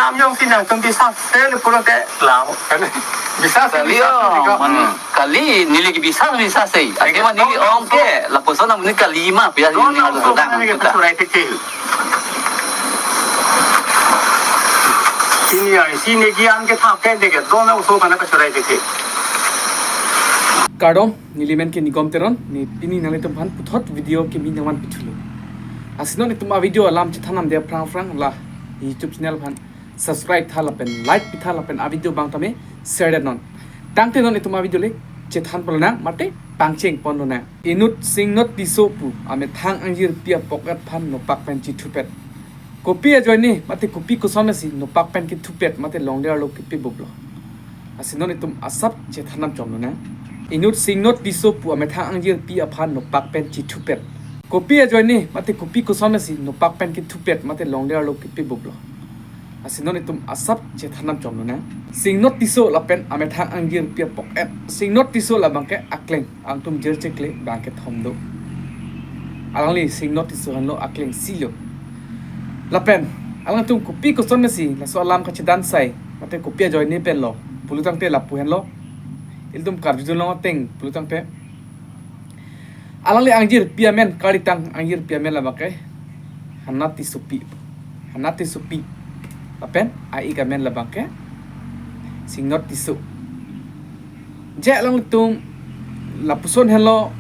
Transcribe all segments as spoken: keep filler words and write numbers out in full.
Amyong sinang tum bisa sel pulote lam. Bisa sel, kali bisa sel, oh, mane, hmm, kali neli ke bisa, bisa sel. Ake mane neli ong ke, lapuson mane kali ma pia. Don neli oso dang mane ke kita. Surai kecil. Sini ya, sini gian ke thap ke deke, don oso kana ke surai kecil. Kardom, neli men ke Nigom Teron, ne pini nanglitum aphan puthot video kimi nangvan pithulo. Lasi non itum a video alam chethan nangji aphrang aphrang la YouTube channel aphan subscribe tha lapen like pitha lapen a video abang tame share det non. Tangte non itum a video le chethan pon lonang mate pangcheng pon lonang. Inut Singnot Tisso pu amethang angjirpi apok-et aphan nopak pen chithupet. Kopi ajoine mate kopi kosonsi nopak pen kithupet mate longle arlo kipi buplo. Lasi non itum asap chethan nangchom lonang. Inut Singnot Tisso pu amethang angjirpi aphan nopak pen chithupet. Kopi ajoine mate kopi kosonsi nopak pen kithupet mate longle arlo kipi buplo. Lasi non itum asap chethan nangchom lonang. Singnot Tisso lapen amethang angjirpi apok-et. Singnot Tisso labang ke akleng, alangtum jirchikle bang kethom do. Alangli Singnot Tisso henlo, akleng isi lo. Lapen alangtum kopi kosonsi laso alam kachedan sai mate kopi ajoine penlo pulo tangte lapu henlo. Ilitum karjudun long ateng pulo tangte alangli angjirpi amen, kalitang angjirpi amen labang ke Hana Tissopi. Hana Tissopi. Lapen a-ik amen labang ke Singnot Tisso. Je alangtum lapuson henlo,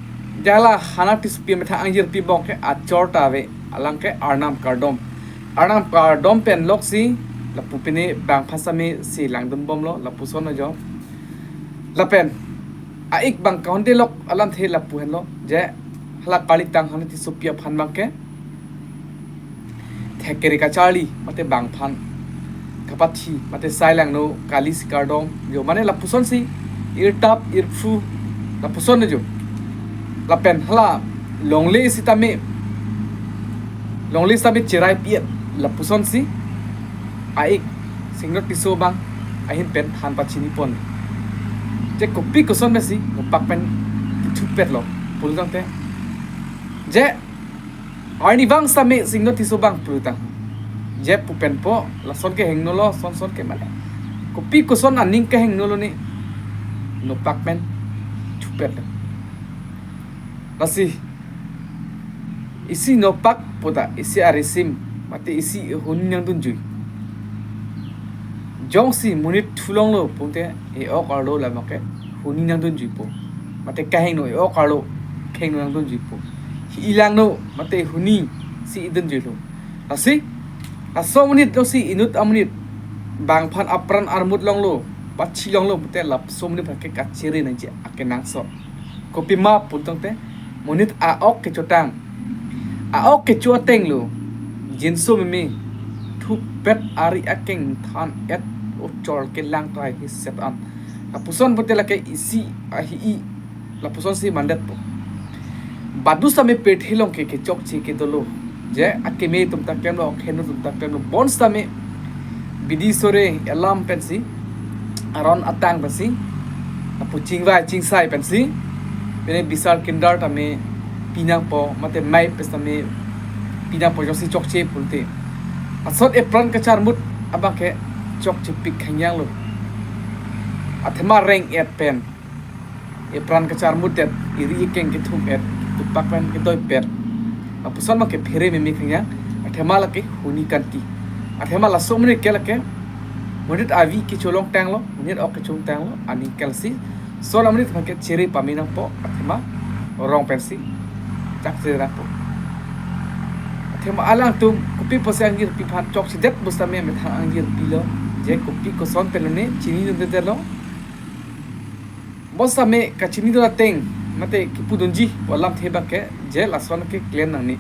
je la Hana Tissopi amethang angjirpi abang ke achor ta ave, alang ke Arnam Kardom. Arnam Kardom pen loksi lapu pine bang phasame si langdun bomlo, lapuson ajo. Lapen a-ik abang kahonde lok alamthe lapu henlo, je hala kalitang Hana Tissopi aphan abang ke thekere kacharli mate bang aphan kapathi mate sai langno, kali si kardom jo, mane lapusonsi irtap irphu lapuson jo. Lapen hala longle sitame, longle sitame cherai pi-et lapusonsi a-ik Singnot Tisso abang ahin pen than pachini pon. Je kopi kosonsi nopak pen kithupetlo pulo tangte, je arnivang sitame Singnot Tisso abang pulo tang, je pu pen po lason kehingno lo, son son ke mane kopi koson aning kehingno lo ne nopak pen thupetlo. Lasi isi nopak puta isi arisim mate isi huni nangdunjui. Jongsi monit thulonglo pulote e-ok arlo labang ke huni nangdunjuipo. Mate kehingno, e-ok arlo kehingno nangdunjuipo. Hi-i langno mate huni si idunjuilo. Lasi laso amonit losi inut amonit bang aphan apran armut longlo, pachi longlo pulote laso amonit aphan ke kachere nangji akenangsot. Kopima pulo tangte monit a-ok kechotang, a-ok kecho ateng lo jinso meme thupet, ari akeng than-et, ochor kelang tahai hiset an. Lapuson pulote lake isi ahi-i lapusonsi mandetpo. Badu sitame pirthe along ke kechokche ke dolo. Je akeme atum ta klemlo, akheno atum ta klemlo. Bonsitame bidi sore alam pensi, aron atang pensi, lapu chingvai chingsai pensi, pine bisar kindar tame pinangpo, mate mei pes tame pinangpo, jongsi chokche pulote. Asot epran kacharmut abang ke chokchepik khangyang lo. Athema reng-et pen, epran kacharmut-et, iri ikeng kethum-et, tupak pen kedoipet, lapuson abang ke phere meme khangyang. Athema lake huni kanti. Athema laso amonit ke lake monit avi kecholong tanglo, monit ok kecholong tanglo, aning kelsi son amonit abang ke chere pame nangpo, athema rong pensi chakche nangpo. Athema alangtum kopi pusi angjirpi aphan chokchedet pusitame methang angjirpi lo, je kopi koson pen lo ne chinidundetlo. Bonsitame kachinidun ateng mate kipudunji pu alamthe abang ke je lason ke klem nangne.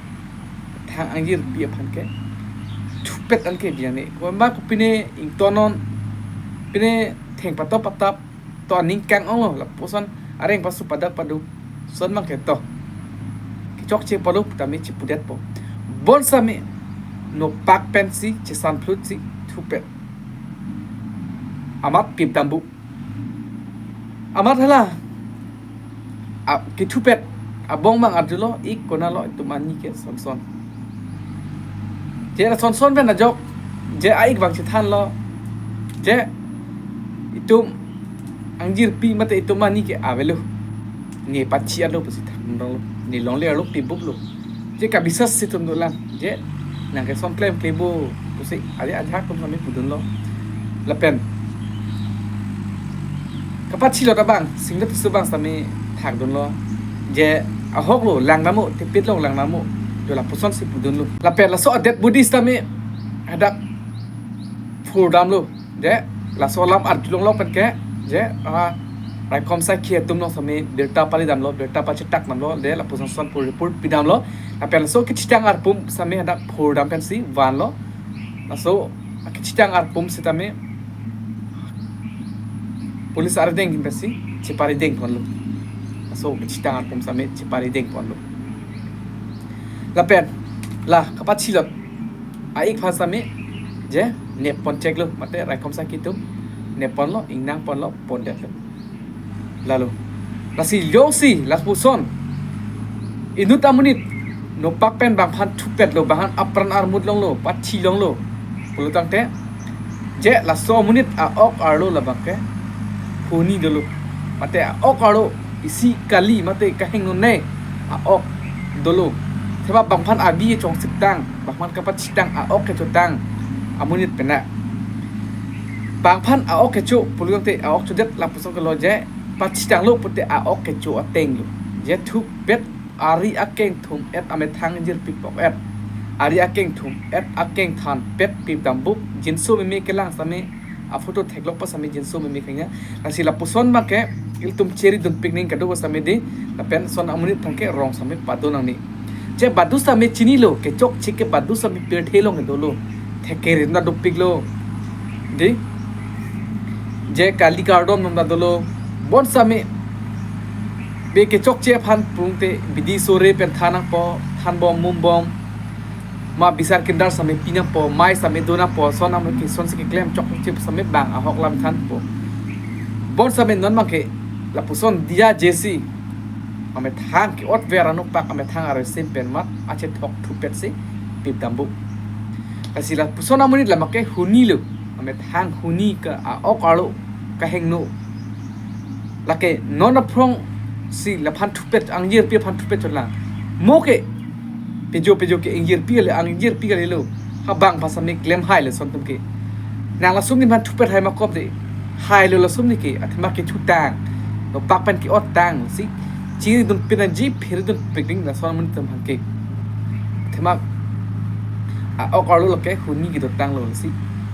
Methang angjirpi aphan ke thupet an ke biang ne. Komat kopine ingtonnon, pine theng patop patap, to aning kang-onglo, lapuson areng pasu padak paduk, son abang ke to kechokche palo putame chipudetpo. Bonsitame nopak pensi chesan phlutsi thupet. Amat pip dambu. Amat hala a, kethupet abong abang arjulo, ik konatlo, itum ani ke son son. Je la son son pen ajok Je a-ik abang chethanlo. Je itum angjirpi mate itum ani ke avelo. Ne pachi alo pusi than ronglo. Ne longle arlo pibuk lo. Je kabisas si itum dolang. Je nang ke son klem klebo pusi ade ajak atum sami pudunlo. Lapen kapachilot abang, Singlet Tisso abang sami thakdunlo. Je ahok lo, lang namo, tepit long lang namo. Jo lapuson si pudunlo. Lapen laso a-dead body sami hadak phurdamlo. Je laso alam arjulonglo pen ke, je a raikom asai akhei atum along sami birta palidamlo, birta pachetak damlo, je lapuson Sonpur report pidamlo. Lapen laso kechitang arpum sami hadak phurdam pensi vanlo. Laso kechitang arpum sitame police arideng ahin pensi cheparideng ponlo. Laso kechitang arpum sami cheparideng ponlo. Lapen la kapachilot a-ik aphan sami je nep pon cheklo, mate raikom asai akhei atum nep ponlo, ingnang ponlo, pondetlo. Lalo. Lasi jongsi lapuson inut amonit nopak pen bang aphan thupetlo, bang aphan apran armut longlo, pachi longlo pulo tangte, je laso amonit a-ok arlo labang ke huni dolo. Mate a-ok arlo isi kali mate kahingno ne a-ok dolo. Athema bang aphan abi chongsik tang, bang aphan kapachitang, a-ok kechotang amonit pen na. Bang aphan a-ok kecho pulo tangte a-ok chodet lapuson ke lo, je pachitanglo pute a-ok kecho ateng lo. Je thupet ari akeng thum-et amethang ingjirpi pok-et. Ari akeng thum-et akeng thanpet pip dambuk, jinso meme kelang sami, a-photo theklok pa sami jinso meme kanya. Lasi lapuson abang ke ilitum cheri dunpik ning kado sami di, lapen son amonit aphan ke rong sami pado nangne. Je badu sami chinilo, kechokche ke badu sami pirthe along dolo. Theker na dopiklo. Di. Je kali kardom nam ta dolo. Bon sami be kechokche aphan pungte bidi sore pen than nangpo, than bom, mum bom. Ma bisar kindar sami pi nangpo, mai sami do nangpo, son amonit ke son si keklem chokche sami bang ahok alam thanpo. Bon sami non abang ke lapuson diya jesi amethang ke-ot ver anopak amethang aresim pen mat achethok thupet si pip dambuk. Lasi lapuson amonit labang ke huni lo, amethang huni ka a-ok arlo kahingno. Lake non aphrang si laphan thupet, angjirpi aphan thupet chotlang. Mo ke pejo pejo ke ingjirpi kali, angjirpi kalilo. Ha bang aphan sami klem hailo son atum ke. Nang lason amonit aphan thupet hai ma kop de. Hailo lason amonit ke, athema kechotang, nopak pen ke-ot tang si cheri dunpik nangji, pheri dunpik ning lason amonit atum aphan ke. Athema a-ok arlo lake huni kedotanglo si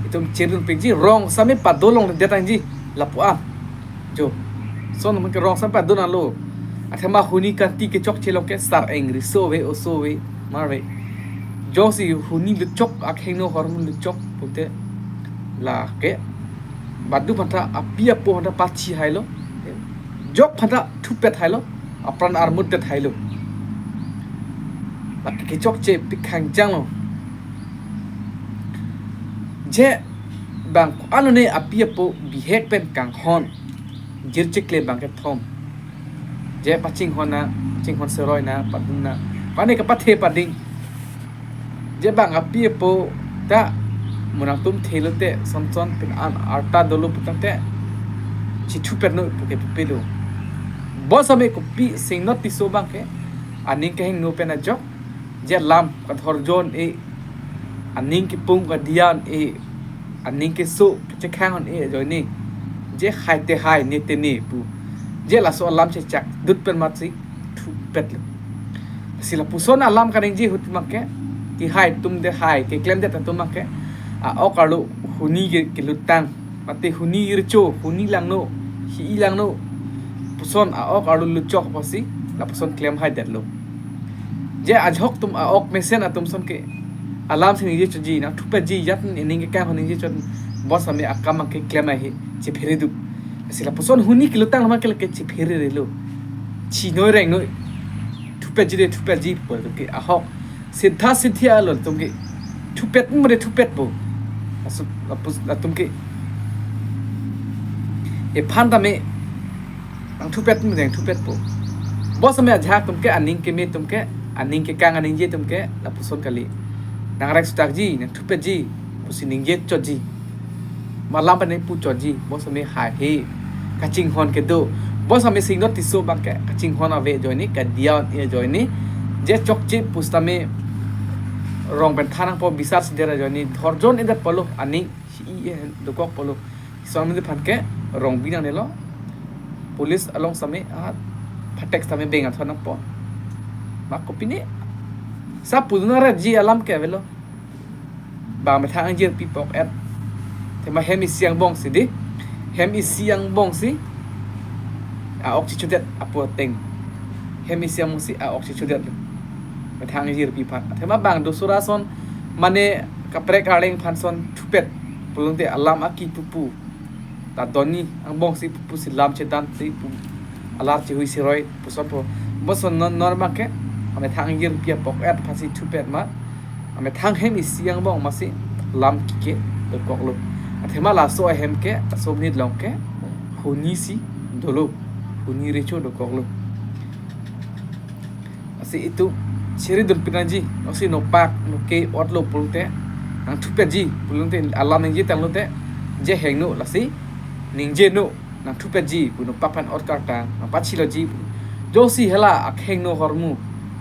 itum cheri dunpikji, rong sami pado longledet nangji lapu-an. Jo. Son amonit ke rong sami pado nanglo. Athema huni kanti kechokche along ke sar eng riso ave oso ave mar ave. Jongsi huni luchok, akhingno ahormu luchok pute lake badu aphanta, api apo aphanta pachi hailo. Jok aphanta thupet hailo. Apran armut det hailo. Lake kechokche pik khangjanglo. Je bang ko-an lone api apo bihek pen kanghon, jirchikle bang kethom. Je pachinghon na, pachinghon seroi na, padun na, pane kapathe pading. Je bang api apo ta mo nangtum thelo te son son pen an arta dolo putangte chithupet no puke pipilo. Bon sami kopi Singlet Tisso abang ke aning kehingno pen ajok, je lam kadhor jon e, aning kepung kadiyan e, aning keso chekhang on e ajoine. Je hai te hai, ne te ne pu. Je laso alam chechak dut pen mat si thupetlo. Si lapuson alam kaningje ahut abang ke, ti hai atum de hai keklemdet atum abang ke, a-ok arlo huni ke kelutang, mate huni ircho, huni langno, hi-i langno puson a-ok arlo luchok apotsi lapuson klem haidetlo. Je ajok atum a-ok mesen atum son ke alam si ningje chotji, nang thupetji, jat aning kekang ahormu ningje chot, bon sami akam abang ke klem hai he, chephere duk. Si lapuson huni kelutang abang ke lake chephere relo. Chinoi rengnoi. Thupetji de thupetji pu atum ke ahok. Siddha siddhi alo atum ke. Thupet mo de thupetpo. Laso lapus latum ke. Ephan tame nang thupet mo de thupetpo. Bon sami ajak atum ke, aning keme atum ke, aning kekang aningje atum ke lapuson kali. Nang rek sutakji, nang thupetji. pusi ningje chotji. Malam pen pu chotji. Bonsitame haihe kachinghon kedo. Bonsitame Singno Tisso abangke kachinghon ave ajoine, kadiya un-e ajoine, je chokche pusitame rong pen than nangpo, bisar si der ajoine, dhorjon edet pulo, aning si-i e dokok pulo. Lason amonit aphan ke rong bi nangnelo. Police along sitame, ah, phatek sitame beng athon nangpo. Ma kopine? Sa pudun aretji alam ke avelo. Bang methang angjir pi pok-et. Athema hem isi angbong si dei. Hem isi angbong si a-ok chichodet apo ateng. Hem isi angbong si a-ok chichodet. Methang angjir pi aphan. Athema bang dosora ason mane kaprek arleng aphan ason thupet pulote alam aki pupu. Ta doni angbong si pupu si lam chedan si pu alar chehui siroi puson po. Boson non, non abangke amethang angjir pi apok-et aphan si thupet ma. Amethang hem isi angbong masi lam kike dokoklo. Athema laso ahem ke, laso amonit along ke huni si dolo. Huni recho dokoklo. Lasi itum chiri dun pinangji, lasi nopak, noke otlo pulote, nangthupetji pulote, alam ningje tanglote, je hengno, lasi ningjeno, nangthupetji pu nopak aphan ot kartang, nangpachiloji pu. Jongsi hala akhengno ahormu,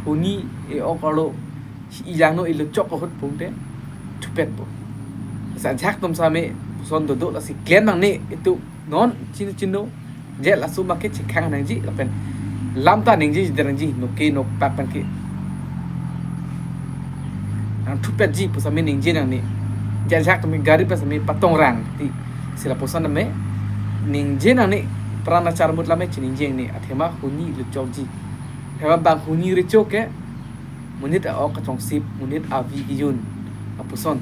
huni e-ok arlo, si ejangno elo chok ahut pulote, thupetpo. Lasi ajahak atum sitame, puson dodo, lasi klem nangne itum non chini chino, je laso abangke chekhang nangji lapen lam ta ningjeji der nangji, noke nopak pen ke. Nangthupetji pusitame ningje nangne. Je ajahak atum gari pusitame patong rang ti. Si lapuson tame ningje nangne, pran achar mut lame chiningje nangne. Athema huni elo chokji. Athema bang huni recho ke monit a-ok kachongsip, monit avi kejun apuson.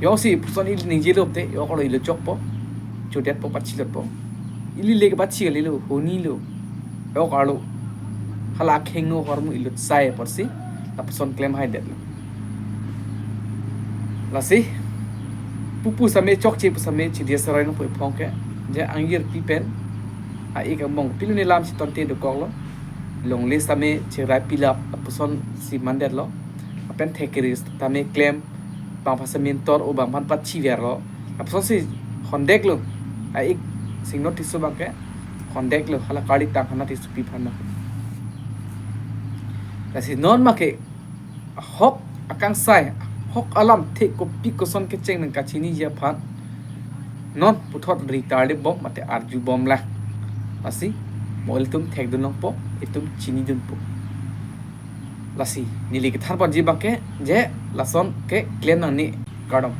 Jongsi puson ili ningjelo te, e-ok arlo elo chokpo, chodetpo, pachilotpo. Ili le kepachi kalilo, huni lo, e-ok arlo. Hala akhengno ahormu elo sai apotsi, lapuson klem haidetlo. Lasi pupu sitame chokche pu sitame chidiya sarai nangpo ephong ke, je angjir pi pen a-ik angbong pilo ne lam si tonte dokoklo. Longle sitame cherai pilap lapuson si mandetlo. Lapen thekri sitame klem, bang aphan sitame tor o, bang aphan pachiverlo. Lapuson si hondeklo. A-ik Singno Tisso abangke hondeklo, hala karli tang hana Tissopi aphan ma. Lasi non make ahok akangsai, ahok alam thek kopi koson kecheng nangkachiniji aphan non puthot ri tarlip bom mate arju bomlang. Lasi mo ilitum thekdun longpo, itum chinidunpo. Lasi neli kethan ponji abangke je lason ke klem nangne, kardom.